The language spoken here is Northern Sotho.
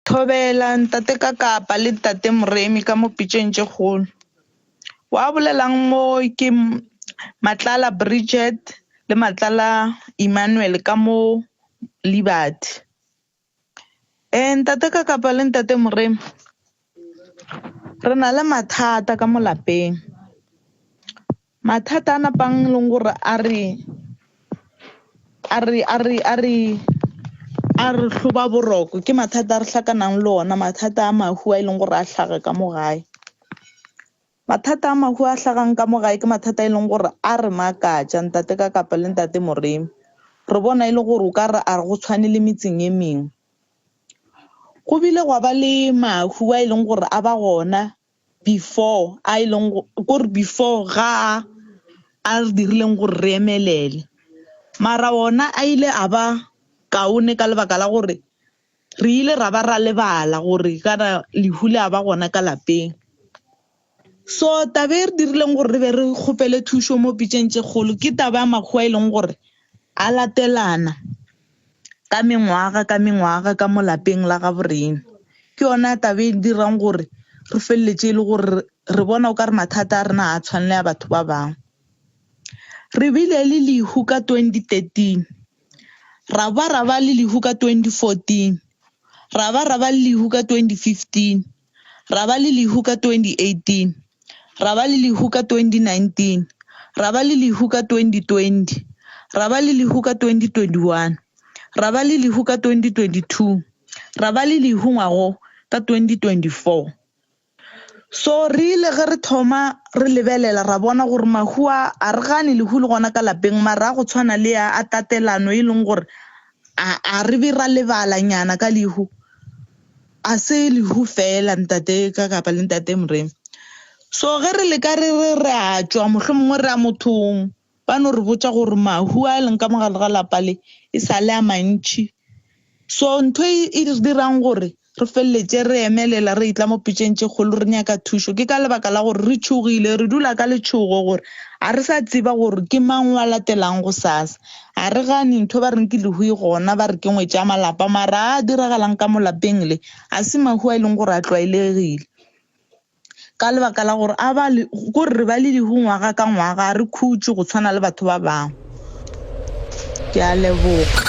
Thobela ntate Kakapa le ntate Moremi ka mo pitšeng tše kgolo. Wa bolelang mo ke Matlala Bridget le Matlala Emmanuel ka mo Liberty. Eh ntate Kakapa le ntate Moremi re na le mathata ka mo lapeng. Mathata a napang e leng gore a re a re a re a re a re hloba boroko ke mathata a re hlakanang le ona mathata a mahu a e leng gore a hlaga ka mo gae. Mathata a mahu a hlagang ka mo gae ke mathata a e leng gore a re makatša ntate ka kapa le ntate Moremi. Re bona e le gore o ka re a go tshwane le metseng e mengwe. Go bile gwa ba le mahu a e leng gore a ba gona before a e leng kore before ga a re dirileng gore re emelele mara ona a ile a ba kaone ka lebaka la gore re ile ra ba ra lebala gore kana lehu le a ba gona ka lapeng. So taba e re dirileng gore re be re kgopele thušo mo pitšeng tše kgolo ke taba ya makgowa e leng gore a latelana ka mengwaga ka mengwaga ka mo lapeng la gabo rena. Ke yona taba e dirang gore re feleletše e le gore re bona o ka re mathata a rena a tshwane le a batho ba bangwe. Re bile le lehu ka 2013, ra ba ra ba le lehu ka 2014, ra ba ra ba le lehu ka 2015, ra ba le lehu ka 2018, ra ba le lehu ka 2019, ra ba le lehu ka 2020, ra ba le lehu ka 2021, ra ba le lehu ka 2022, ra ba le lehu ngwago ka 2024. So re ile ge re thoma re lebelela ra bona gore mahu a a re gane lehu le gona ka lapeng mara a go tshwana le a a tatelano e leng gore a a re be ra lebala nyana ka lehu a se lehu fela ntate ka kapa le ntate Moremi. So ge re leka re re re a tšwa mohlomongwe re ya mothong ba no re botša gore mahu a leng ka mogare ga lapa le e sa le a mantši. So ntho e e re dirang gore re feleletše re emelela re etla mo pitšeng tše kgolo re nyaka thušo ke ka lebaka la gore re tšhogile, re dula ka letšhogo gore ga re sa tseba gore ke mang wa latelang gosasa. Ga re gane ntho ba reng ke lehu e gona ba re ke ngwetši ya malapa mara a diragalang ka mo lapeng le ga se mahu a e leng gore a tlwaelegile. Ka lebaka la gore a ba le kore re ba le lehu ngwaga ka ngwaga ga re khutše go tshwana le batho ba bangwe. Ke a leboga.